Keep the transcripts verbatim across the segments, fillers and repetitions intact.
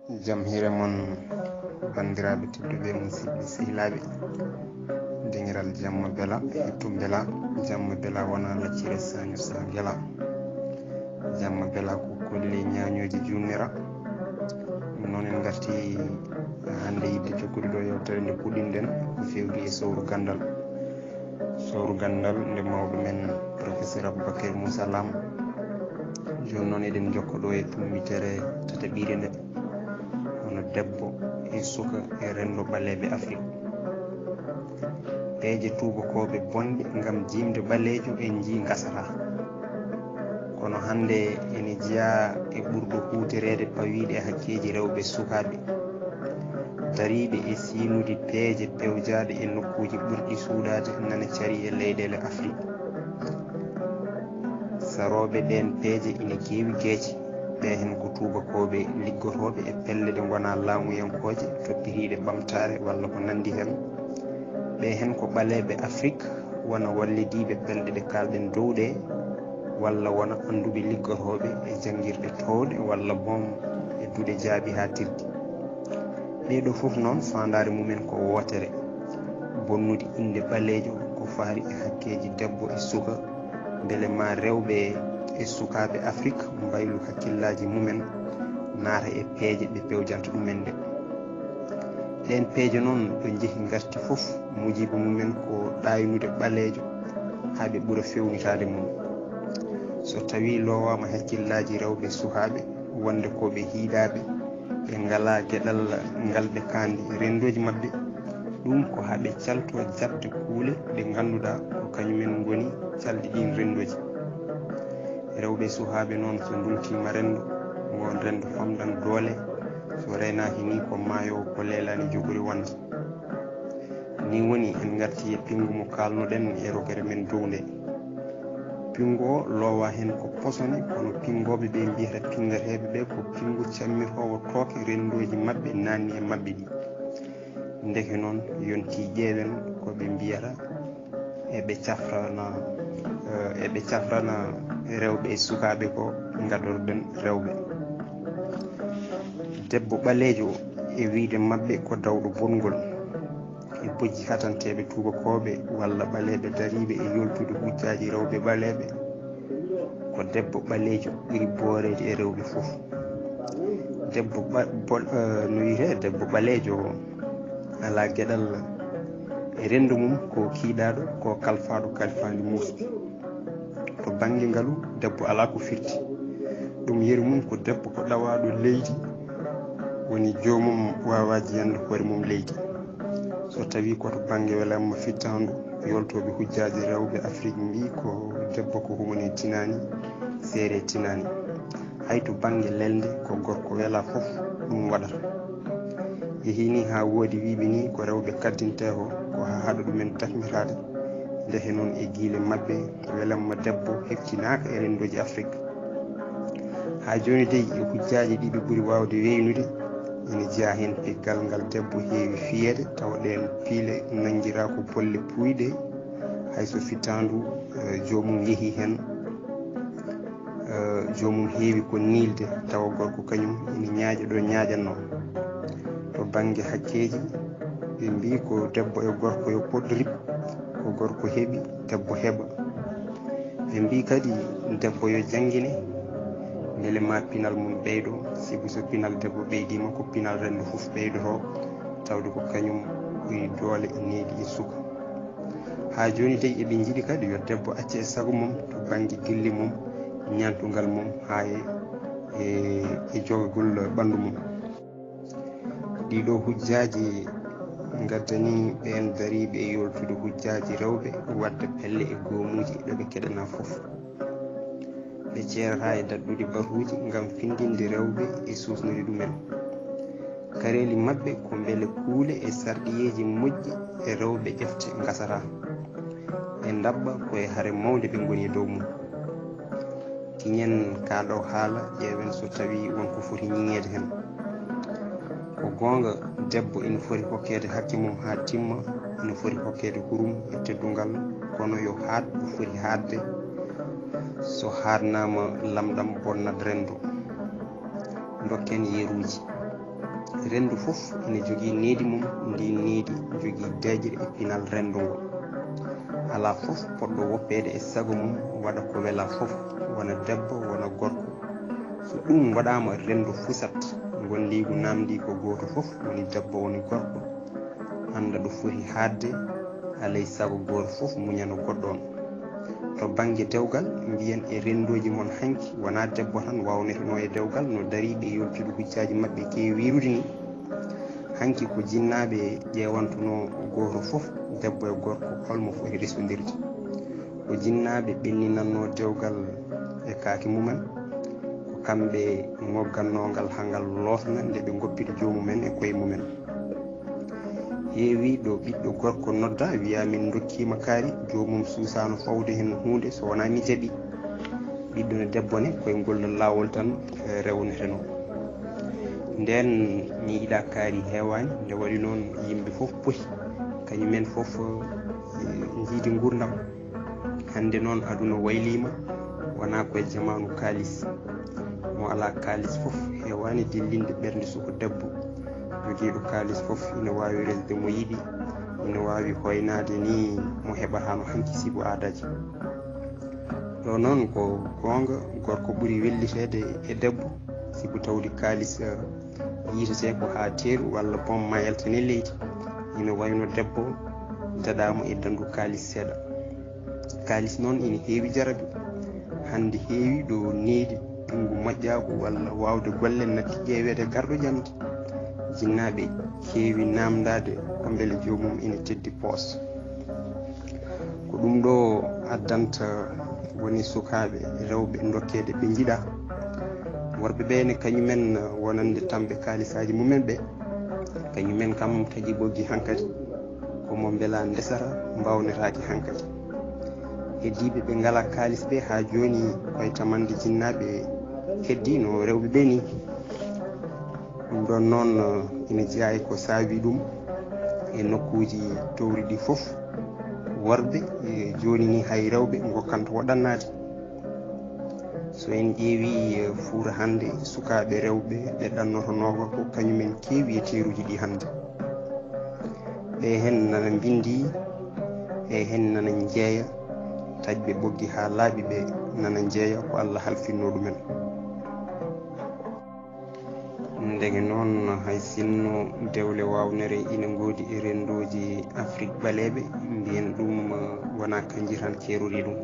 Jam hiire mon, banndiraaɓe tedduɓe, musidɓe sehilaaɓe. Dingiral jamma bela, hittu bela, jamma bela wona laccire saño sa gela. Jamma bela ko kolli ñaañooji junnira. Ɗum noon en ngarti hannde yidde jokkude ɗo yewtere nde puɗɗinɗen, ko fewti e sowru ganndal. Sowru ganndal nde mawɗo men professeur Aboubacar Moussa Lam. Jooni noon eɗen njokka ɗo e tumbitere tataɓiire nde, hono debbo e suka e renndo ɓaleeɓe Afrik. Peeje tuubakooɓe bonɗe ngam jiimde ɓaleejo en njii ngasata. Kono hannde ene jeyaa e ɓurɗo huutoreede pawiiɗe e hakkeeji rewɓe sukaaɓe, dariiɓe e siinude peeje pewjaaɗe e nokkuuji ɓurɗi suuɗaade nana carii e leyɗeele Afrik. Sarooɓe ɗeen peeje ina keewi geece. Ɓe heen ko tuubakooɓe liggotooɓe e pelle ɗe ngonaa laamuyankooje, toppitiiɗe ɓamtaare walla ko nanndi heen. Ɓe heen ko ɓaleeɓe Afrik, wona wallidiiɓe pelle ɗe kaalɗen dow ɗe, walla wona annduɓe liggotooɓe e janngirɗe toowɗe walla boom e duɗe jaaɓihaatirɗi. Ɗee ɗoo fof noon, faandaare mumen ko wootere, bonnude innde ɓaleejo ko fahri e hakkeeji debbo e suka, mbele ma rewɓe e sukaaɓe Afrik mbaylu hakkillaaji mumen, naata e peeje ɓe pewjanta ɗumen ɗe. Ɗeen peeje noon, ɗo njehi ngarti fof, mujibu mumen ko ɗaaynude ɓaleejo haa ɓe ɓura feewnitaade mum. So tawii loowaama hakkillaaji rewɓe sukaaɓe wonde ko ɓe hiiɗaaɓe, ɓe ngalaa geɗal ngal ɓe kaandi renndooji maɓɓe, ɗum ko haa ɓe caltoo jaɓde kuule ɗe ngannduɗaa ko kañumen ngoni calɗi ɗiin renndooji. Rewɓe e sukaaɓe noon, so ndultiima renndo, ngoon renndo famɗan doole, so reenaaki ni ko maayo ko leelaani jogori wonde. Ni woni en ngarti e pinngu mo kaalnoɗen e rogere men dow nde. Pinngu o loowa heen ko posone, kono pinngooɓe ɓe mbiyata pinngateeɓe ɓe ko pinngu cammiroowo tooke renndooji maɓɓe naanni e maɓɓe ɗi. Ndeke noon, yontii ƴeewen ko ɓe mbiyata, eɓe cafrana, eh, eɓe cafrana rewɓe e sukaaɓe ko ngadorɗen rewɓe. Debbo ɓaleejo e wiyde maɓɓe ko dawɗo bonngol, e bojji hatanteeɓe tuubakooɓe walla ɓaleeɓe dariiɓe e yoltude hujjaaji rewɓe ɓaleeɓe, ko debbo ɓaleejo ɓuri booreede e rewɓe fof. Debbo ɓa-, bol-, eh, no wiyetee, debbo ɓaleejo o alaa geɗal e renndo mum, ko kiiɗaaɗo, ko kalfaaɗo kalfaandi muusɗi. To bannge ngalu, debbo alaa ko firti. Ɗum yeru mum ko debbo ko ɗawaaɗo leydi, woni joomum waawaa jeyande hoore mum leydi. So tawii ko to bannge welamma fittaandu, yoltooɓe hujjaaji rewɓe Afrik mbii ko debbo ko huune tinaani, seere tinaani. Hay to bannge lelnde, ko gorko welaa fof ɗum waɗata. Yehii ni haa woodi wiyɓe ni ko rewɓe kaddintee ko, ko haa haɗa ɗumen dakmitaade. Ndeke noon e giile maɓɓe, welamma debbo heɓtinaaka e renndooji Afrik. Haa jooni dey, e hujjaaji ɗi ɓe ɓuri waawde weynude, ene jeyaa heen piggal ngal debbo heewi fiyeede, tawa ɗeen piile nanngiraa ko bolle puuyɗe, hay so fittaandu, eh, joomum yehii heen, eh, joomum heewi ko niilde, tawa gorko kañum ene ñaaƴa ɗo ñaaƴannoo. To bannge hakkeeji, ɓe mbii ko debbo e gorko yo poɗ rip, ko gorko heɓi, debbo heɓa. Ɓe mbii kadi debbo yo janngine, mbele ma pinal mum ɓeydo, sibu so pinal debbo ɓeydiima, ko pinal renndo fof ɓeydoto, tawde ko kañum ɓuri doole e needi e suka. Haa jooni dey, eɓe njiɗi kadi yo debbo acce e sago mum to bannge gilli mum, ñaantungal mum, haa e, e, e jogagol ɓanndu mum. Ɗiɗo hujjaaji ngaddanii ɓeen dariiɓe e yoltude hujjaaji rewɓe waɗde pelle e goomuuji ɗo ɓe keɗanaa fof. Ɓe ceerataa e daɗɗude batuuji ngam findinde rewɓe e suusnude ɗumen. Kareeli maɓɓe ko mbele kuule e sarɗiyeeji moƴƴi e rewɓe ƴefte ngasataa. Ɓe ndaɓɓa ko e hare mawnde ɓe ngoni e dow mum. Tiñen kaa ɗo haala, ƴeewen so tawii won ko foti ñiŋeede heen. Ko goonga, debbo ina foti hokkeede hakke mum haa timma, ina foti hokkeede hurum e teddungal, kono yo haaɗ ɗo foti haaɗde. So haaɗnaama lamɗam bonnat renndo. Dokken yeruuji. Renndu fof ina jogii needi mum, ndiin needi jogii deeƴre e pinal renndu ngo. Alaa fof poɗɗo woppeede e sago mum waɗa ko welaa fof, wona debbo wona gorko. So ɗuum waɗaama renndu fusat, ngondiigu naamndii ko gooto fof, woni debbo woni gorko, annda ɗo foti haaɗde, alay sago gooto fof muñano goɗɗo on. To bannge dewgal, mbiyen e renndooji mon hanki, wonaa debbo tan waawnetenoo e dewgal no dariiɓe e yoltude hujjaaji maɓɓe keewi wiirude ni. Hanki ko jinnaaɓe ƴeewantunoo gooto fof, debbo e gorko, hol mo foti resondirde. Ko jinnaaɓe ɓenninannoo dewgal e kaake mumen, ko kamɓe ngoggannoo ngal haa ngal loosna nde ɓe ngoppiri joomumen e koye mumen. Heewi ɗo ɓiɗɗo gorko nodda, wiya min ndokkiima kaari, joomum suusaano fawde heen huunde, so wonaa mi jaɓi. Ɓiɗɗo no debbo ne, koye ngol ɗon laawol tan, eh, rewneteno. Ndeen mi yiɗa kaari heewaani, nde waɗi noon yimɓe fof poti, kañumen fof, eh, njiidi nguurndam. Hannde noon aduna wayliima, wonaa koye jamaanu kaalis. Mo alaa kaalis fof heewaani dillinde ɓernde suka debbo. Jogiiɗo kaalis fof ina waawi resde mo yiɗi, ina waawi hoynaade ni mo heɓataano hanki sibu aadaaji. Ɗo noon ko goonga, gorko ɓuri welliteede e debbo, sibu tawde kaalis, eh, yiitetee ko haa teeru walla boom ma yaltane leydi. Ina wayno debbo daɗaama e danndu kaalis seeɗa. Kaalis noon ina heewi jarabi. Hannde heewi ɗo needi ɓinngu moƴƴaagu walla waawde golle natti ƴeeweede garɗo jamdi. Jinnaaɓe keewi naamndaade ko mbele joomum ina teddi poos. Ko ɗum ɗo addanta woni sukaaɓe rewɓe ndokkeede ɓe njiɗa. Worɓe ɓe ne kañumen wonande tamɓe kaalisaaji mumen ɓe, kañumen kam taƴi ɓoggi hankadi. Ko mo mbela ndesata mbawnetaake hankadi. Heddiiɓe ɓe ngala kaalis ɓe haa jooni koye tamande jinnaaɓe heddi no rewɓe ɓe ni. Ɗum ɗon noon, eh, ina jeyaa e ko saabi ɗum e nokkuuji towri ɗi fof. Worɓe, eh, jooni ni hay rewɓe ngokkanto waɗannaade. So en ƴeewi, eh, Fuuta hannde, sukaaɓe rewɓe ɓe ɗannotonooka ko kañumen keewi e teeruuji ɗi hannde. Ɓe heen nana mbinndi, ɓe heen nana njeeya, taƴɓe ɓoggi haa laaɓi ɓe nana njeeya ko Allah halfinno ɗumen. Ndeke noon, hay sinno dewle waawnere ina ngoodi e renndooji Afrik ɓaleeɓe, mbiyen ɗum, eh, wonaa kanji tan keerori ɗum.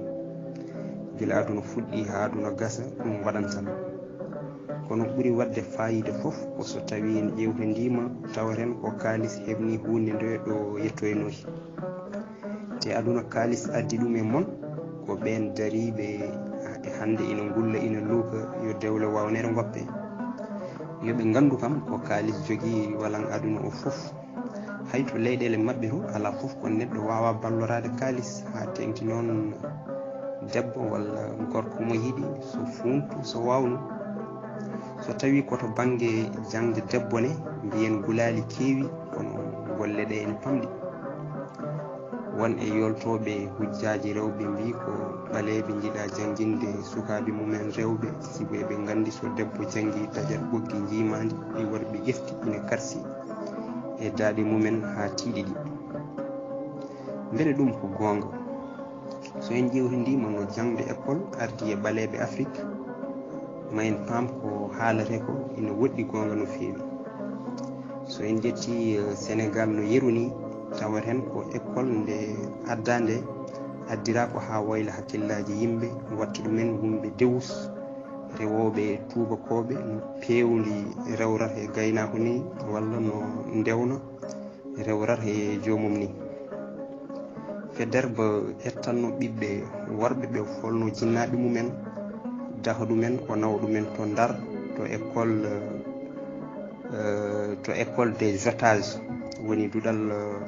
Gila aduna fuɗɗi haa aduna gasa, ɗum waɗan tan. Kono ɓuri waɗde faayiida fof ko so tawii en ƴeewtindiima, tawaten ko kaalis heɓni huunde nde ɗo yettoynoyi. Te aduna kaalis addi ɗum e mon, ko ɓeen dariiɓe e hannde ina ngulla, ina luuka, yo dewle waawnere ngoppe. Yo ɓe nganndu kam ko kaalis jogii walan aduna o fof. Hay to leyɗeele maɓɓe to, alaa fof ko neɗɗo waawa balloraade kaalis, haa teeŋti noon debbo walla gorko mo yiɗi, so fuuntu, so waawnu. So tawii ko to bannge jaŋde debbo ne, mbiyen gulaali keewi, kono golle ɗe ene pamɗi. Won e yoltooɓe hujjaaji rewɓe mbii ko ɓaleeɓe njiɗa jannginde sukaaɓe mumen rewɓe, sibu eɓe nganndi so debbo janngi taƴat ɓoggi njiimaandi, ɗi worɓe ƴefti ina karsi e daaɗe mumen haa tiiɗi ɗi. Mbele ɗum ko goonga? So en ƴeewtindiima no jaŋde école ardi e ɓaleeɓe Afrik, ma en paam ko haalatee ko ina woɗɗi goonga no feewi. So en ƴetti, eh, Senegaal no yeru ni, tawaten ko école nde addaa nde, addiraa ko haa wayla hakkillaaji yimɓe, watta ɗumen wumɓe dewus, rewooɓe tuubakooɓe, no peewndi rewrata e gaynaaku ni, walla no ndewna rewrata e joomum ni. Faidherbe ettanno ɓiɓɓe worɓe ɓe folno jinnaaɓe mumen, daha ɗumen, o nawa ɗumen to Ndar, to école, eh, to école des otages, woni duɗal, eh,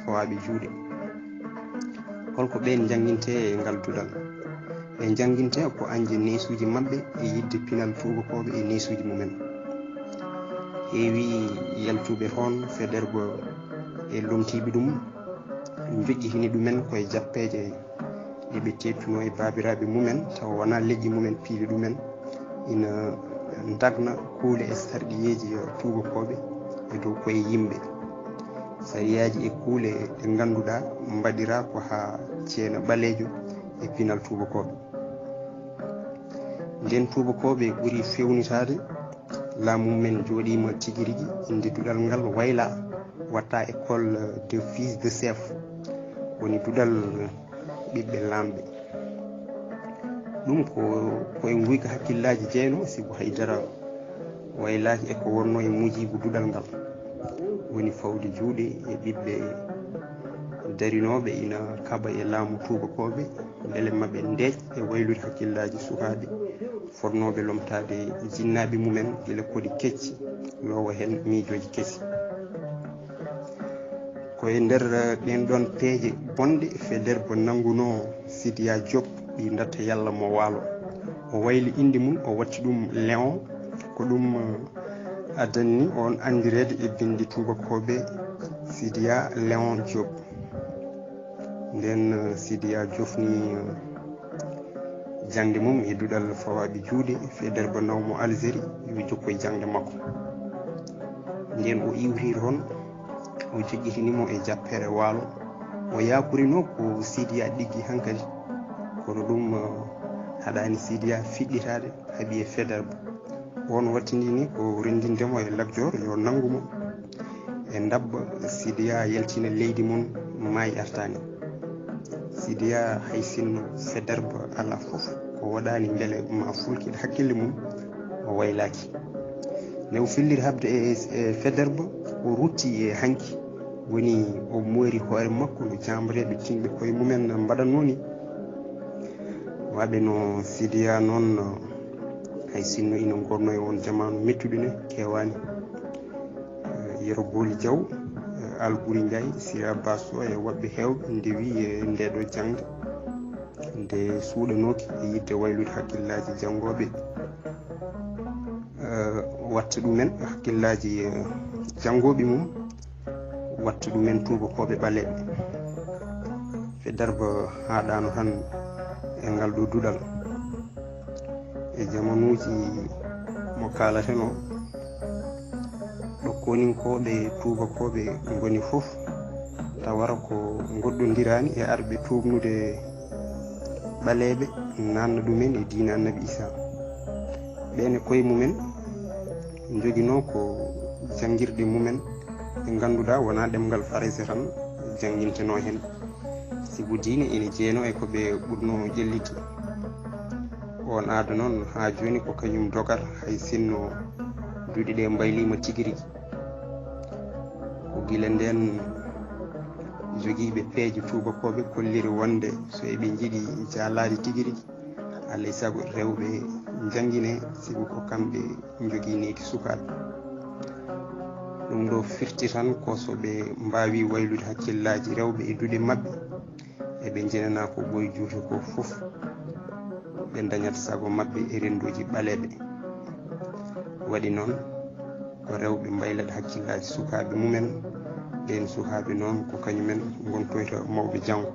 fawaaɓe juuɗe. Holko ɓeen njanngintee e ngal duɗal? Ɓe njanngintee ko añde neesuuji maɓɓe e yiɗde pinal tuubakooɓe e neesuuji mumen. Heewi yaltuɓe toon, Faidherbe e lomtiiɓe ɗum, njoƴƴitini ɗumen koye jappeeje ɗe ɓe teettunoo e baabiraaɓe mumen, tawa wonaa leƴƴi mumen piili ɗumen, ina dagna kuule e sarɗiyeeji tuubakooɓe e dow koye yimɓe. Sariyaaji e kuule ɗe ngannduɗaa mbaɗiraa ko haa ceena ɓaleejo e pinal tuubakooɓe. Nden tuubakooɓe ɓuri fewnitaade, laamu men jooɗiima tigi rigi, inde duɗal ngal wayla, watta école de fils de chef, woni duɗal ɓiɓɓe laamɓe. Ɗum ko koye nguyka hakkillaaji jeyno, sibu haydara waylaaki e ko wonno e mujibu duɗal ngal. Woni fawde juuɗe e ɓiɓɓe darinooɓe ina kaɓa e laamu tuubakooɓe, mbele maɓe ndeeƴ e waylude hakkillaaji sukaaɓe fotnooɓe lomtaade jinnaaɓe mumen gila koɗi kecci, loowa heen miijooji kesi. Ko e nder, eh, ɗeen ɗoon peeje bonɗe Faidherbe nanngunoo Sidiya Diop ɓii Ndatta Yalla mo Waalo. O wayli innde mum, o watti ɗum Léon. Ko ɗum, eh, addani oon anndireede e binndi tuubakooɓe Sidiya Léon Diop. Nden, eh, Sidiya jofni, eh, jaŋde mum e duɗal fawaaɓe juuɗe Faidherbe naw mo Algérie, yo jokkoy jaŋde makko. Nden o iwri toon, o joƴƴitini mo e jappeere Waalo. O yaakurinoo ko Sidiya ɗiggi hankadi, kono ɗum, eh, haɗaani Sidiya fiɗɗitaade, haɓi e Faidherbe. Oon wattindini ko renndinde mo e Lat Joor yo nanngu mo. E ndabba, Sidiya yaltina leydi mum, maayi artaani. Sidiya, hay sinno Faidherbe alaa fof ko waɗaani mbele ma fulkiɗ hakkille mum, o waylaaki. Nde o filliri haɓde e, e Faidherbe, o rutti e hanki, woni o moori hoore makko no jaambareeɓe ciñɓe koye mumen mbaɗatnoo ni. Waɓe no Sidiya noon, hay sinno ina ngorno e oon jamaanu mettuɗo ne, kewaani. Eh, Yero Booli Jaw, eh, Alburi Njaay, Sira Basso e woɓɓe heewɓe ndewi e ndeeɗo jaŋde nde suuɗanooki e yiɗde waylude hakkillaaji janngooɓe, eh, watta ɗumen hakkillaaji, eh, janngooɓe mum, watta ɗumen tuubakooɓe ɓaleeɓe. Faidherbe haaɗaano tan e ngal ɗo duɗal. E jamanuuji mo kaalaten o, ɗo koninkooɓe tuubakooɓe ngoni fof, tawara ko ngoɗɗondiraani e arɓe tuubnude ɓaleeɓe, naatna ɗumen e diina Annabi Isa. Ɓeen e koye mumen njoginoo ko janngirɗe mumen ɗe ngannduɗaa wonaa ɗemngal Farayse tan janngintenoo heen, sibu diine ene jeenoo e ko ɓe ɓurnoo ƴellitde. Oon aada noon, haa jooni ko kañum dogata, hay sinno duɗe ɗe mbayliima tigi rigi. Ko gila ndeen jogiiɓe peeje tuubakooɓe kolliri wonde so eɓe njiɗi jaalaade tigi rigi, alaa e sago rewɓe njanngine, sibu ko kamɓe njogii nehdi sukaaɓe. Ɗum ɗo firti tan ko so ɓe mbaawi waylude hakkillaaji rewɓe e duɗe maɓɓe, eɓe njenanaa ko ɓooyi juuti ko fof, ɓe ndañat sago maɓɓe e renndooji ɓaleeɓe. Waɗi noon, ko rewɓe mbaylat hakkillaaji sukaaɓe mumen, ɓeen sukaaɓe noon ko kañumen ngontoyta mawɓe janngo.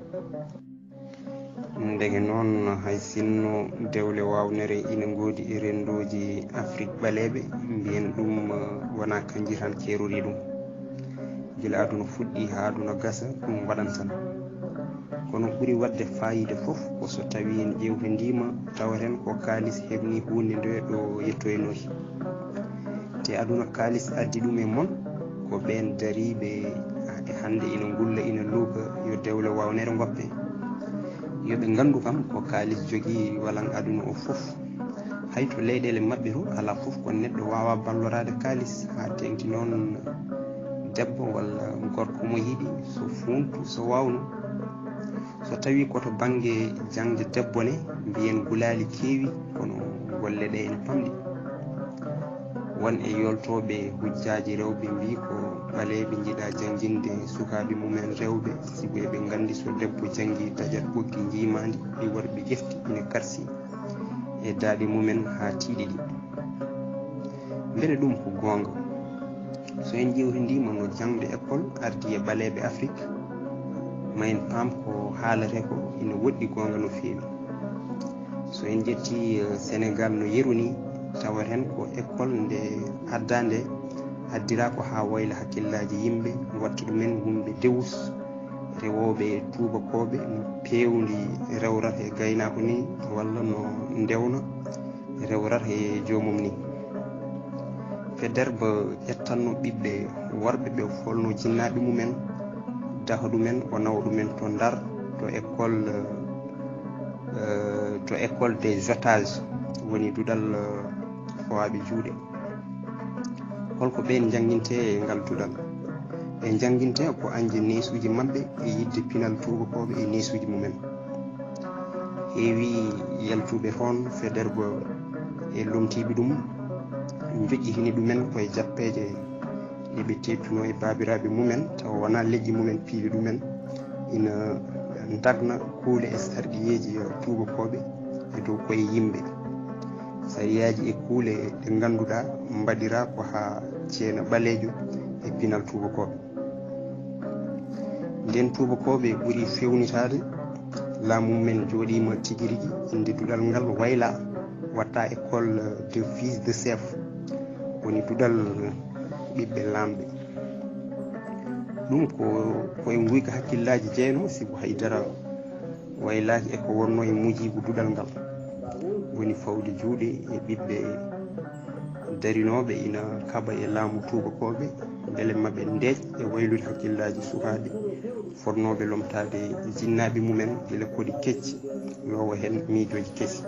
Ndeke noon, hay sinno dewle waawnere ina ngoodi e renndooji Afrik ɓaleeɓe, mbiyen ɗum, eh, wonaa kanji tan keerori ɗum. Gila aduna fuɗɗi haa aduna gasa, ɗum waɗan tan. Kono ɓuri waɗde faayiida fof ko so tawii en ƴeewtindiima, tawaten ko kaalis heɓni huunde nde ɗo yettoynooki. Te aduna kaalis addi ɗum e mon, ko ɓeen dariiɓe e hannde ina ngulla, ina luuka, yo dewle waawnere ngoppe. Yo ɓe nganndu kam ko kaalis jogii walan aduna o fof. Hay to leyɗeele maɓɓe to, alaa fof ko neɗɗo waawa balloraade kaalis, haa teeŋti noon debbo walla gorko mo yiɗi, so fuuntu, so waawno. So tawii ko to bannge jaŋde debbo ne, mbiyen gulaali keewi, kono golle ɗe ene pamɗi. Won e yoltooɓe hujjaaji rewɓe mbii ko ɓaleeɓe njiɗaa jannginde sukaaɓe mumen rewɓe, sibu eɓe nganndi so debbo janngii taƴat ɓoggi njiimaandi, ɗi worɓe ƴefti ina karsi e daaɗe mumen haa tiiɗi ɗi. Mbele ɗum ko goonga? So en ƴeewtindiima no jaŋde école ardi e ɓaleeɓe Afrik, ma en paam ko haalatee ko ina woɗɗi goonga no feewi. So en ƴettii, eh, Senegaal no yeru nii, Tawat heen ko école nde addaa nde, addiraa ko haa wayla hakkillaaji yimɓe, watta ɗumen wumɓe dewus, rewooɓe e tuubakooɓe, no peewndi rewrata e gaynaako ni, walla no ndewna rewrata e joomum ni. Faidherbe ƴettanno ɓiɓɓe worɓe ɓe, o folno jinnaaɓe mumen, daha ɗumen, o nawa ɗumen to Ndar, to école, euh, to école des otages, woni duɗal, euh, fawaaɓe juuɗe. Holko ɓeen njanngintee e ngal duɗal? Ɓe njanngintee ko añde neesuuji maɓɓe e yiɗde pinal tuubakooɓe e neesuuji mumen. Heewi yaltuɓe toon, Faidherbe e lomtiiɓe ɗum njoƴƴitini ɗumen koye jappeeje ɗe ɓe teeɓtunoo e baabiraaɓe mumen, tawa wonaa leƴƴi mumen piiwi ɗumen, ina ndagna kuule e sarɗiyeeji tuubakooɓe e dow koye yimɓe. Sariyaaji e kuule ɗe ngannduɗaa mbaɗiraa ko haa ceena ɓaleejo e pinal tuubakooɓe. Nden tuubakooɓe ɓuri fewnitaade, laamu mumen jooɗiima tigi rigi, innde duɗal ngal waylaa, watta école de fils de chef, woni duɗal ɓiɓɓe laamɓe. Ɗum ko koye nguyka hakkillaaji jeyno, sibu haydara waylaaki e ko wonnoo e mujiibu duɗal ngal, woni fawde juuɗe e ɓiɓɓe darinooɓe ina kaɓa e laamu tuubakooɓe, mbele maɓe ndeeƴ e waylude hakkillaaji sukaaɓe fotnooɓe lomtaade jinnaaɓe mumen gila koɗi kecci, loowa heen miijooji kesi.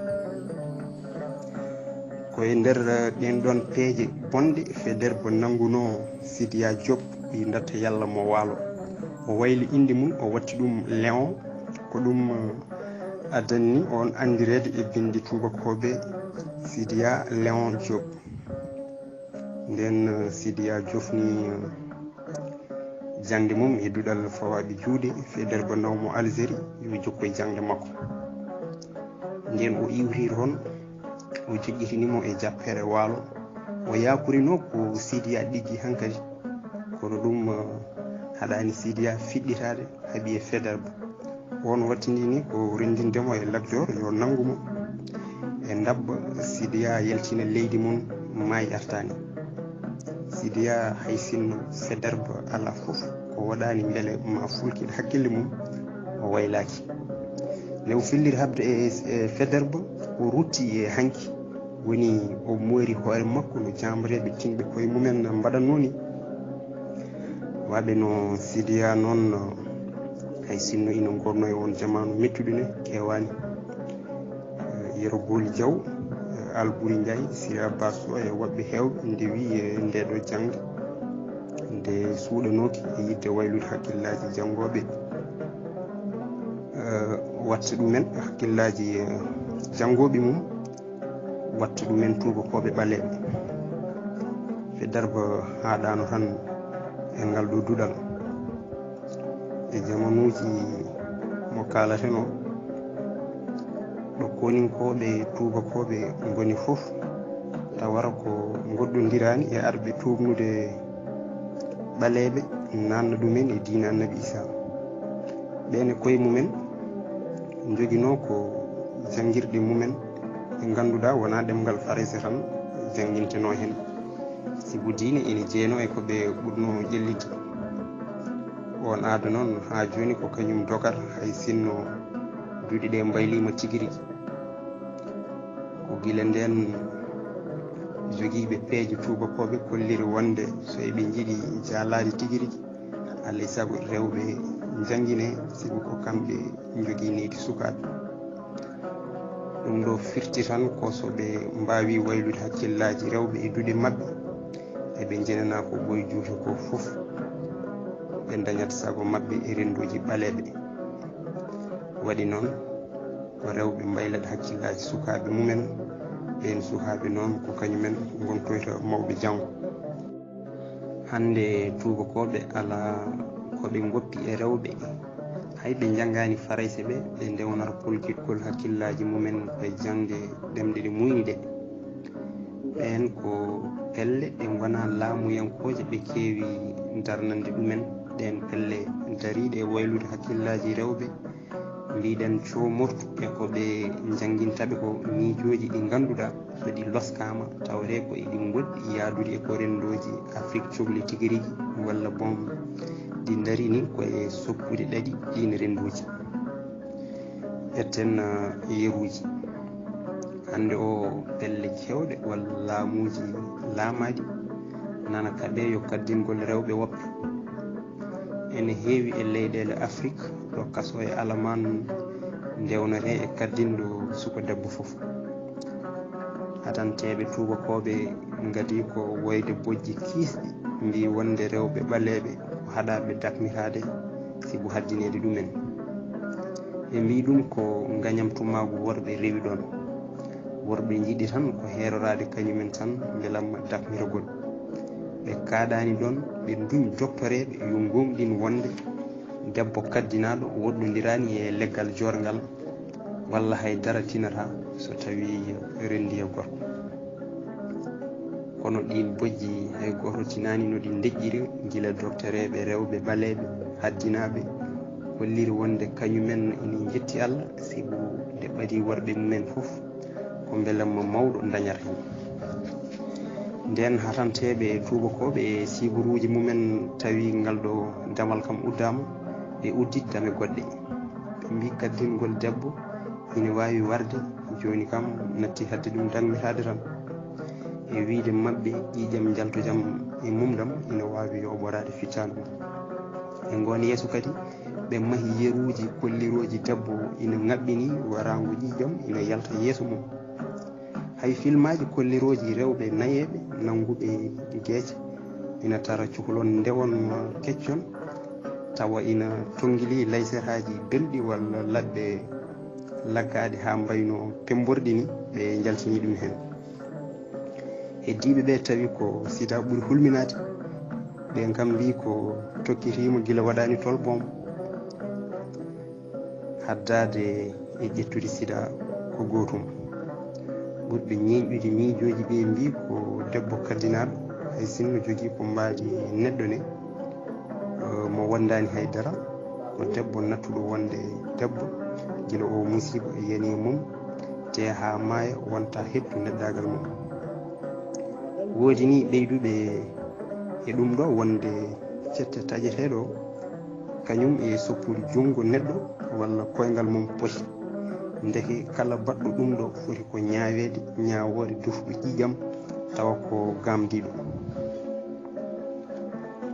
Ko e nder, eh, ɗeen ɗoon peeje bonɗe Faidherbe nanngunoo Sidiya Diop, ɓiy Ndatta Yalla mo Waalo. O wayli innde mum, o watti ɗum Léon. Ko ɗum, eh, addani oon anndireede e binndi tuubakooɓe Sidiya Léon Diop. Nden, eh, Sidiya jofni, eh, jaŋde mum e duɗal fawaaɓe juuɗe, Faidherbe naw mo Algérie, yo jokkoy jaŋde makko. Nden o iwri toon, o joƴƴitini mo e jappeere Waalo. O yaakurinoo ko Sidiya ɗiggi hankadi, kono ɗum, eh, haɗaani Sidiya fiɗɗitaade, haaɓi e Faidherbe. Oon wattindini ko renndinde mo e Lat Joor yo nanngu mo e ndabba, Sidiya yaltina leydi mum, maayi artaani. Sidiya, hay sinno Faidherbe alaa fof ko waɗaani mbele ma fulkiɗ hakkille mum, o waylaaki. Nde o filliri haɓde e, e Faidherbe, o rutti e hanki, woni o moori hoore makko no jaambareeɓe tinɓe koye mumen mbaɗatnoo ni. Waɓe no Sidiya noon, hay sinno ina ngorno e oon jamaanu mettuɗo ne, keewaani. Eh, Yero Booli Jaw, eh, Alburi Njaay, Siri Abbas Sow e woɓɓe heewɓe ndewi e ndeeɗo jaŋde, nde suuɗanooki e yiɗde waylude hakkillaaji janngooɓe, eh, watta ɗumen hakkillaaji, eh, janngooɓe mum, watta ɗumen tuubakooɓe ɓaleeɓe. Faidherbe haaɗaano tan e ngal ɗo duɗal. E jamanuuji mo kaalatenoo, ɗo koninkooɓe tuubakooɓe ngoni fof, tawata ko ngoɗɗondiraani e arɓe tuubnude ɓaleeɓe, naatna ɗumen e diina Annabi Isa. Ɓeen e koye mumen njoginoo ko janngirɗe mumen ɗe ngannduɗaa wonaa ɗemngal Farayse tan janngintenoo heen, sibu diine ene jeynoo e ko ɓe ɓurnoo ƴellitde. Oon aada noon, haa jooni ko kañum dogata, hay sinno duɗe ɗe mbayliima tigi rigi. Ko gila ndeen jogiiɓe peeje tuubakooɓe kolliri wonde so eɓe njiɗi jaalaade tigi rigi, alaa e sago rewɓe njanngine, sibu ko kamɓe njogii nehdi sukaaɓe. Ɗum ɗo firti tan ko so ɓe mbaawii waylude hakkillaaji rewɓe e duɗe maɓɓe, eɓe njenanaa ko ɓooyi juuti ko fof, ɓe ndañat sago maɓɓe e renndooji ɓaleeɓe. Waɗi noon, ko rewɓe mbaylata hakkillaaji sukaaɓe mumen, ɓeen sukaaɓe noon ko kañumen ngontoyta mawɓe janngo. Hannde tuubakooɓe alaa ko ɓe ngoppi e rewɓe. Hay ɓe njanngaani Farayse ɓe, ɓe ndewnata polkiɗgol hakkillaaji mumen koye jaŋde ɗemɗe ɗe muuyni ɗe. Ɓeen ko pelle ɗe ngonaa laamuyankooje, ɓe keewi darnande ɗumen ɗeen pelle dariiɗe e waylude hakkillaaji rewɓe Mbiɗen coomortu e ko ɓe njannginta ɓe ko miijooji ɗi ngannduɗaa so ɗi loskaama tawree ko eɗi ngoɗɗi yaadude e ko renndooji Afrik cohli tigi rigi walla boom ɗi ndarini ko e soppude ɗaɗi ɗiin renndooji. Ƴetten yeruuji. Hannde o pelle keewɗe walla laamuuji laamaaɗi nana kaɓee yo kaddingol rewɓe woɓɓe. Ene heewi e leyɗeele Afrik ɗo kaso e alamaan ndewnatee e kaddinɗo suka debbo fof. Hatanteeɓe tuubakooɓe ngadii ko woyde bojji kiisɗi mbii wonde rewɓe ɓaleeɓe ko haɗaaɓe dakmitaade sibu haddineede ɗumen. Ɓe mbii ɗum ko ngañamtumaagu worɓe rewi ɗoon. Worɓe njiɗi tan ko heeroraade kañumen tan mbelamma dakmitagol. Ɓe kaaɗaani ɗoon, ɓe nduñi doktoreeɓe yo ngoongɗin wonde debbo kaddinaaɗo woɗɗondiraani e leggal joorngal walla hay dara tinataa so tawii renndii e gorko. Kono ɗiin bojji hay gooto tinaani no ɗi ndeƴƴiri gila doktoreeɓe rewɓe ɓaleeɓe haddinaaɓe holliri wonde kañumen ina njetti Alla sibu nde ɓadii worɓe mumen fof ko mbelamma mawɗo ndañata heen. Ndeen hatanteeɓe tuubakooɓe e siiburuuji mumen tawi ngal ɗo damal kam uddaama, ɓe udditi dame goɗɗe. Ɓe mbii kaddingol debbo ina waawi warde, jooni kam natti hadde ɗum dakmitaade tan. E wiyde maɓɓe ƴiiƴam njaltujam e mumdam ina waawi yoɓoraade fittaandu mum. E ngoon yeeso kadi ɓe mahi yeruuji kollirooji debbo ina ŋaɓɓini waraango ƴiiƴam ina yalta yeeso mum. Hay filmaaji kollirooji rewɓe nayeeɓe nannguɓe geece ina tara cukalon ndewon keccon tawa ina tonngilii layseraaji belɗi walla laɓɓe laggaaɗe haa mbayno pemmborɗi ni ɓe njaltini ɗum heen. Heddiiɓe ɓe tawi ko sida ɓuri hulminaade, ɓeen kam mbii ko tokkitiima gila waɗaani tolboom. Haddaade e ƴettude sida ko gootum. Ɓurɓe ñeeñɗude miijooji ɓe mbii ko debbo kaddinaaɗo hay sinno jogii ko mbaadi neɗɗo ne, eh, mo wondaani hay dara, ko debbo nattuɗo wonde debbo gila o musiiba yani e mum, te haa maaya wonta heɓtu neɗɗaagal mum. Woodi ni ɓeyduɓe e ɗum ɗo wonde cette taƴeteeɗo kañum e soppude junngo neɗɗo walla koyngal mum poti. Ndeke kala baɗɗo ɗum ɗo foti ko ñaaweede ñaawoore dufuɗo ƴiiƴam tawa ko gamdiiɗo.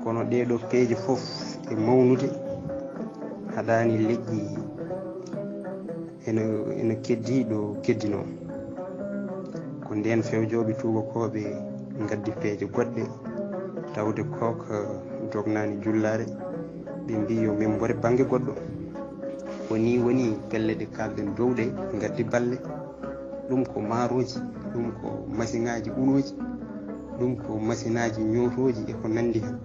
Kono ɗee ɗo peeje fof e mawnude haɗaani leƴƴi ene, ene keddii ɗo keddinoo. Ko ndeen fewjooɓe tuubakooɓe ngaddi peeje goɗɗe tawde kooka dognaani jullaare, ɓe mbii yo min mbore bannge goɗɗo. Ko nii woni pelle ɗe kaalɗen dow ɗe ngaddi balle. Ɗum ko maarooji, ɗum ko masiŋaaji unooji, ɗum ko masinaaji ñootooji e ko nanndi heen.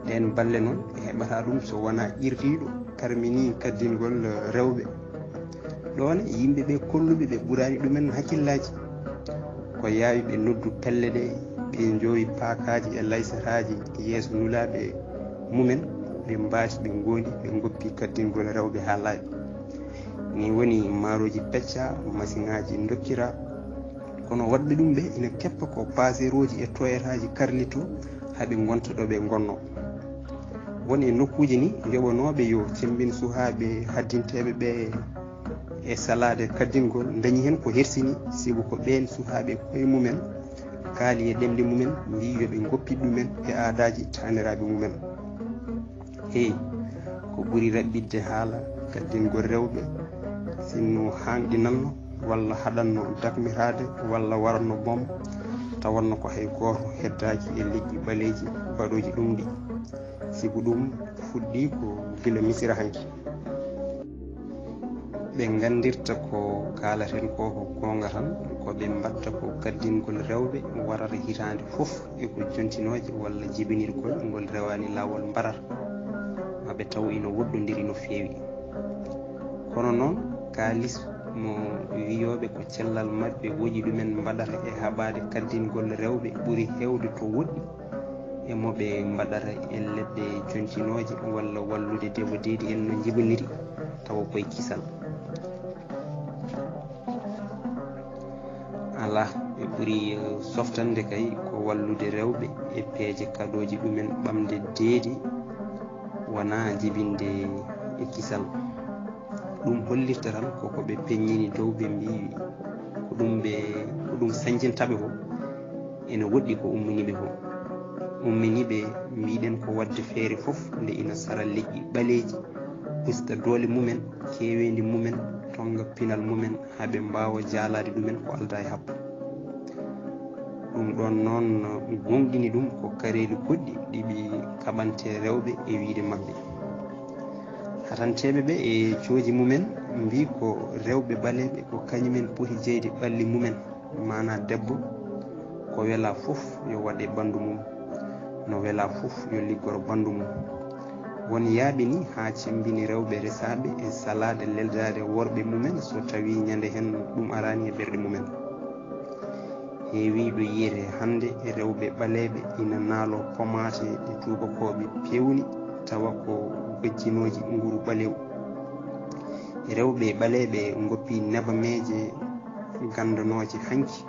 Ɗeen balle noon ɓe heɓata ɗum so wonaa qirdiiɗo karminii kaddingol rewɓe. Ɗoon yimɓe ɓe kolluɓe ɓe ɓuraani ɗumen hakkillaaji. Ko yaawi ɓe noddu pelle ɗe, ɓe njoowi paakaaji e laysataaji yeeso nulaaɓe mumen, ɓe mbaati, ɓe ngoondi, ɓe ngoppi kaddingol rewɓe haa laaɓi. Nii woni maarooji peccaa, masiŋaaji ndokkiraa. Kono waɗɓe ɗum ɓe ina keppa ko paaseerooji e toyataaji karlito haa ɓe ngonta ɗo ɓe ngonnoo. Won e nokkuuji ni yoɓanooɓe yo cemmbin suhaaɓe haddinteeɓe ɓe e salaade kaddingol ndañi heen ko hersini, sibu ko ɓeen suhaaɓe koye mumen kaali e ɗemɗe mumen mbii yo ɓe ngoppit ɗumen e aadaaji taaniraaɓe mumen. Hey, ko ɓuri raɓɓiɗde haala kaddingol rewɓe, sinno haanɗinanno walla haɗanno dakmitaade walla waranno boom, tawanno ko hay gooto heddaaki e leƴƴi ɓaleeji baɗooji ɗum ɗi. Sibu ɗum fuɗɗii ko gila Misira hanki. Ɓe nganndirta ko kaalaten ko ko goonga tan, ko ɓe mbaɗta ko kaddingol rewɓe warata hitaande fof e ko jontinooje walla jibinirgol ngol rewaani laawol mbarata, ma ɓe taw ina woɗɗondiri no feewi. Kono noon, kaalis mo wiyooɓe ko cellal maɓɓe woƴi ɗumen mbaɗata e haɓaade kaddingol rewɓe ɓuri heewde to woɗɗi, e mo ɓe mbaɗata e leɗɗe continooje walla wallude debbo deedi en no njibiniri tawa koye kisal. Alaa, ɓe ɓuri softande kay ko wallude rewɓe e peeje kaɗooji ɗumen ɓamde deedi, wonaa jibinde e kisal. Ɗum hollirta tan ko ko ɓe peññini dow ɓe mbiyi ko ɗum ɓe ko ɗum sañcinta ɓe ko ene woɗɗi ko ummini ɓe ko ummini ɓe mbiɗen ko waɗde feere fof nde ina sara leƴƴi ɓaleeji usta doole mumen keeweendi mumen tonga pinal mumen haa ɓe mbaawa jaalaade ɗumen ko aldaa e happu. Ɗum ɗoon noon goongɗini ɗum ko kareeli goɗɗi ɗi ɓe kaɓantee rewɓe e wiyde maɓɓe. Hatanteeɓe ɓe e cooji mumen mbii ko rewɓe ɓaleeɓe ko kañumen poti jeyde ɓalli mumen, maanaa debbo ko welaa fof yo waɗ e ɓanndu mum, no welaa fof yo liggoro ɓanndu mum. Won yaaɓe ni haa cemmbini rewɓe resaaɓe e salaade leldaade worɓe mumen so tawii ñande heen ɗum araani e ɓerɗe mumen. Heewii ɗo yiyetee hannde e rewɓe ɓaleeɓe ina naaloo pomaate ɗe tuubakooɓe peewni tawa ko gojjinooji nguru ɓaleewu. Rewɓe ɓaleeɓe ngoppii nebameeje ganndanooje hanki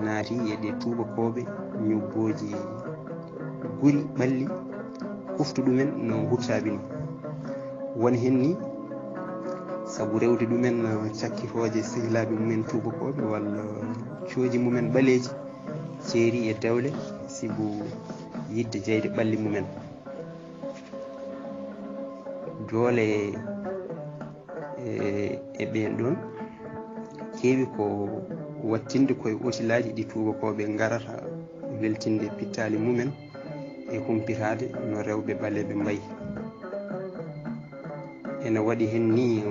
naati e ɗe tuubakooɓe ñobbooji guri ɓalli kuftu ɗumen no huttaaɓe ni. Won heen ni sabu rewde ɗumen cakkitooje sehilaaɓe mumen tuubakooɓe walla cooji mumen ɓaleeji ceeri e dewle sibu yiɗde jeyde ɓalli mumen. Doole e ɓeen ɗoon keewi ko wattinde koye otilaaji ɗi tuubakooɓe ngarata weltinde pittaali mumen e humpitaade no rewɓe ɓaleeɓe mbayi. Ene waɗi heen ni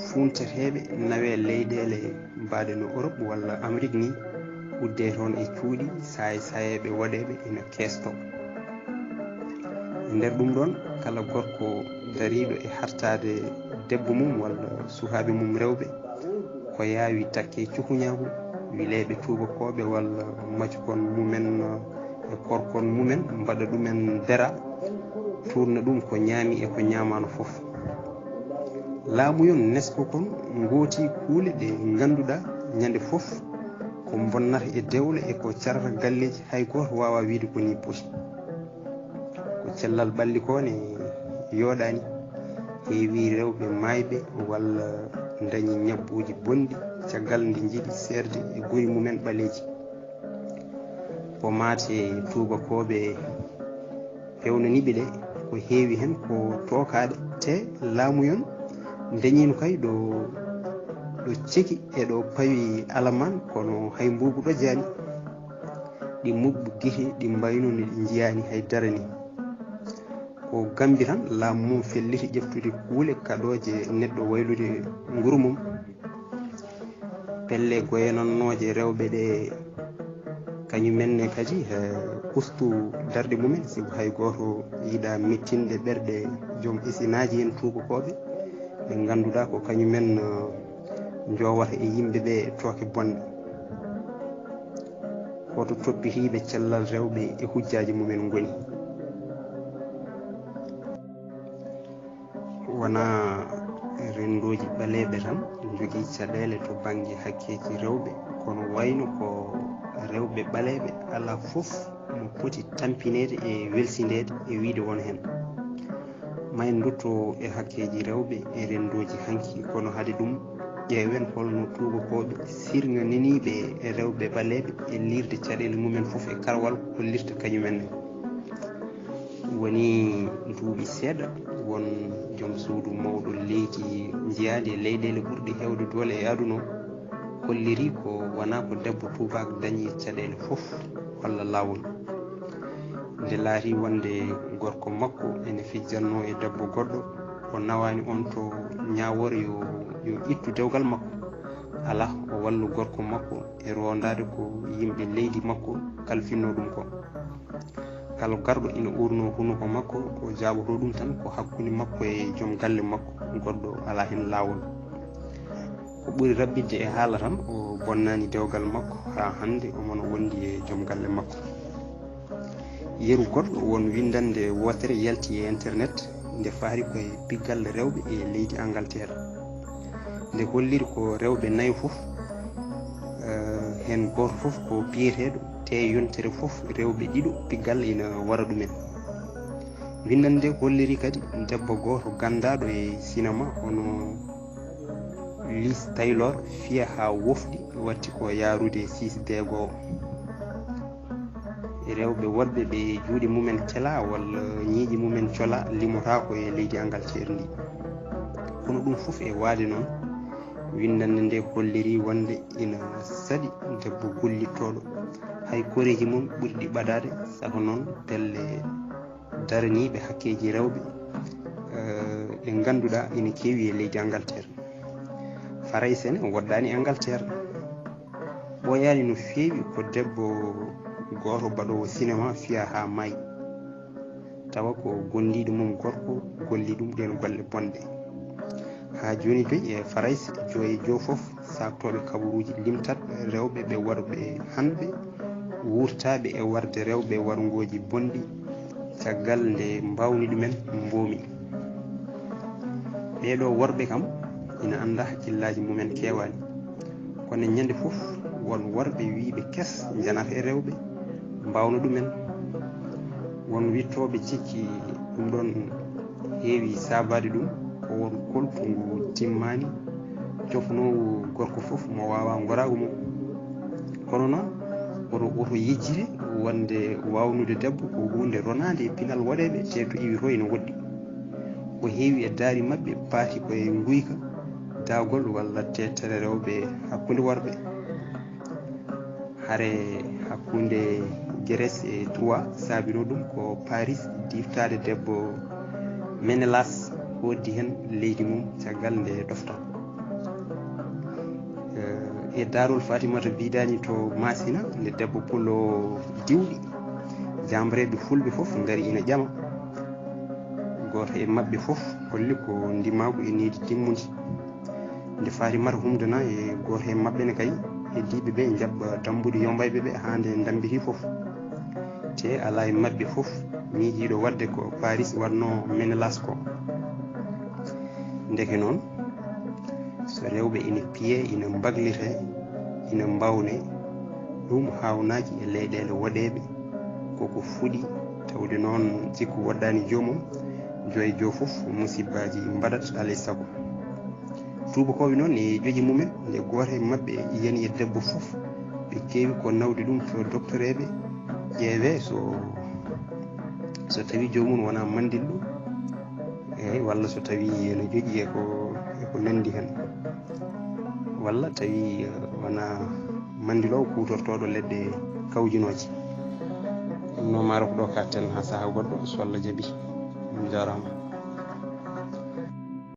fuunteteeɓe nawee leyɗeele mbaaɗe no Orop walla Amerik ni uddee toon e cuuɗi saay-saayeeɓe waɗeeɓe ina keestoo. E nder ɗum ɗoon kala gorko dariiɗo e hartaade debbo mum walla sukaaɓe mum rewɓe ko yaawi takkee cukuñaagu wileeɓe tuubakooɓe walla macukon mumen e korkon mumen mbaɗa ɗumen dera tuurna ɗum ko ñaami e ko ñaamaano fof. Laamuyon nesko kon ngooti kuule ɗe ngannduɗaa ñande fof ko mbonnata e dewle e ko carata galleeji hay gooto waawaa wiyde ko nii poti. Ko cellal ɓalli ko ne yooɗaani heewi rewɓe maayɓe walla ndañi ñabbuuji bonɗi caggal nde njiɗi seerde e guri mumen ɓaleeji. Pomaate tuubakooɓe peewnaniiɓe ɗe ko heewi heen ko tookaaɗe te laamuyon ndañiino kay ɗo ɗo ceki e ɗo pawi alamaan kono hay mbuubu ɗojjaani. Ɗi muɓɓu gite ɗi mbayno no ɗi njiyaani hay dara ni. Ko Gambi tan laamu mum felliti ƴeftude kuule kaɗooje neɗɗo waylude nguru mum. Pelle goyanannooje rewɓe ɗe kañumen ne kadi ustu darɗe mumen sibu hay gooto yiɗaa mettinde ɓerɗe joom isinaaji en tuubakooɓe ɓe ngannduɗaa ko kañumen njoowata e yimɓe ɓe tooke bonɗe. Hoto toppitiiɓe cellal rewɓe e hujjaaji mumen ngoni? Wonaa renndooji ɓaleeɓe tan njogii caɗeele to bannge hakkeeji rewɓe, kono wayno ko rewɓe ɓaleeɓe alaa fof mo poti tampineede e welsindeede e wiyde won heen. Ma en ndutto e hakkeeji rewɓe e renndooji hanki, kono hade ɗum ƴeewen holno tuubakooɓe sirŋaniniiɓe e rewɓe ɓaleeɓe e liirde caɗeele mumen fof e karwal ko hollirta kañumen ne. Woni duuɓi seeɗa won joom suudu mawɗo leydi njiyaandi e leyɗeele ɓurɗe heewde doole e aduna o holliri ko wonaa ko debbo tuubaak dañi caɗeele fof walla laawol. Nde laati wonde gorko makko ene fijjannoo e debbo goɗɗo o nawaani on to ñaawoore yo yo ittu dewgal makko alaa o wallu gorko makko e roondaade ko yimɓe leydi makko kalfinnoo ɗum ko. Kala garɗo ina uurnoo hunuko makko o jaaɓotoo ɗum tan ko hakkunde makko e joom galle makko goɗɗo alaa heen laawol. Ko ɓuri raɓɓiɗde e haala tan o bonnaani dewgal makko haa hannde omo no wondi e joom galle makko. Yeru goɗɗo won winndannde wootere yalti e internet nde fahri ko e piggal rewɓe e leydi Angleterre. Nde holliri ko rewɓe nayo fof, eh, heen gooto fof ko piyeteeɗo, te yontere fof rewɓe ɗiɗo piggal ina wara ɗumen. Winndannde nde holliri kadi debbo gooto ganndaaɗo e sinema, hono Liz Taylor, fiya haa wofɗi, watti ko yaarude six deego o. Rewɓe woɗɓe ɓe juuɗe mumen kelaa walla ñiiƴe mumen colaa limotaako e leydi Angleterre ndi. Kono ɗum fof e waade noon, winndannde nde holliri wonde ina saɗi debbo gollittooɗo, hay koreeji mum ɓurɗi ɓadaade, saka noon pelle daraniiɓe hakkeeji rewɓe, eh, ɗe ngannduɗaa ina keewi e leydi Angleterre. Farayse ne woɗɗaani Angleterre. Ɓooyaani no feewi ko debbo gooto baɗoowo sinema fiya haa maayi, tawa ko gondiiɗo mum gorko golli ɗum ɗeen golle bonɗe. Haa jooni toy e Farayse, joyo e joyo fof, saaktooɓe kabaruuji limtat rewɓe ɓe waɗɓe hanɓe, wuurtaaɓe e warde rewɓe warngooji bonɗi, caggal nde mbawni ɗumen mboomi. Ɓeeɗo worɓe kam ina annda hakkillaaji mumen keewaani. Kono ñande fof won worɓe wiiɓe kes njanata e rewɓe, mbawna ɗumen. Won wittooɓe cikki ɗum ɗon heewi saabaade ɗum ko won koltungu timmaani, cofnoowu gorko fof mo waawaa ngoraagu mum. Kono noon, woto, woto yejjite wonde waawnude debbo ko huunde ronaande e pinal woɗeeɓe, te to iwi to ina woɗɗi. Ko heewi e daari maɓɓe paati ko e nguyka, daagol walla teetere rewɓe hakkunde worɓe. Hare hakkunde Grèce e Troie saabinoo ɗum ko Paris, diftaade debbo Ménélas hoɗdi heen leydi mum caggal nde ɗofta. Eh, e daarol Fatimata Bidaani to Masina, nde debbo pullo diwɗi, jaambareeɓe fulɓe fof ngari ina ƴama. Gooto e maɓɓe fof holli ko ndimaagu e needi timmundi. Nde Fatimata humdana e gooto e maɓɓe ne kay, heddiiɓe ɓe njaɓɓa dambude yombayɓe ɓe haa nde ndambitii fof. Te alaa e maɓɓe fof miijiiɗo waɗde ko Paris waɗnoo Ménélas ko. Ndeke noon, so rewɓe ina piyee, ina mbaglitee, ina mbawnee, ɗum haawnaaki e leyɗeele woɗeeɓe. Koko fuɗi, tawde noon jikku woɗɗaani joomum, joyo e joyo fof musibbaaji mbaɗat alaa e sago. Tuubakooɓe noon e joƴi mumen, nde gooto e maɓɓe yani e debbo fof, ɓe keewi ko nawde ɗum to doktoreeɓe, ƴeewee so, so tawii joomum wonaa manndilɗo, eey, walla so tawii ene joƴi e ko, e ko nanndi heen, walla tawii, eh, wonaa manndiloowo kuutortooɗo leɗɗe kawjinooje. Ɗum noon, maa rok ɗo katten haa sahaa goɗɗo, so Allah jaɓii. On njaaraama.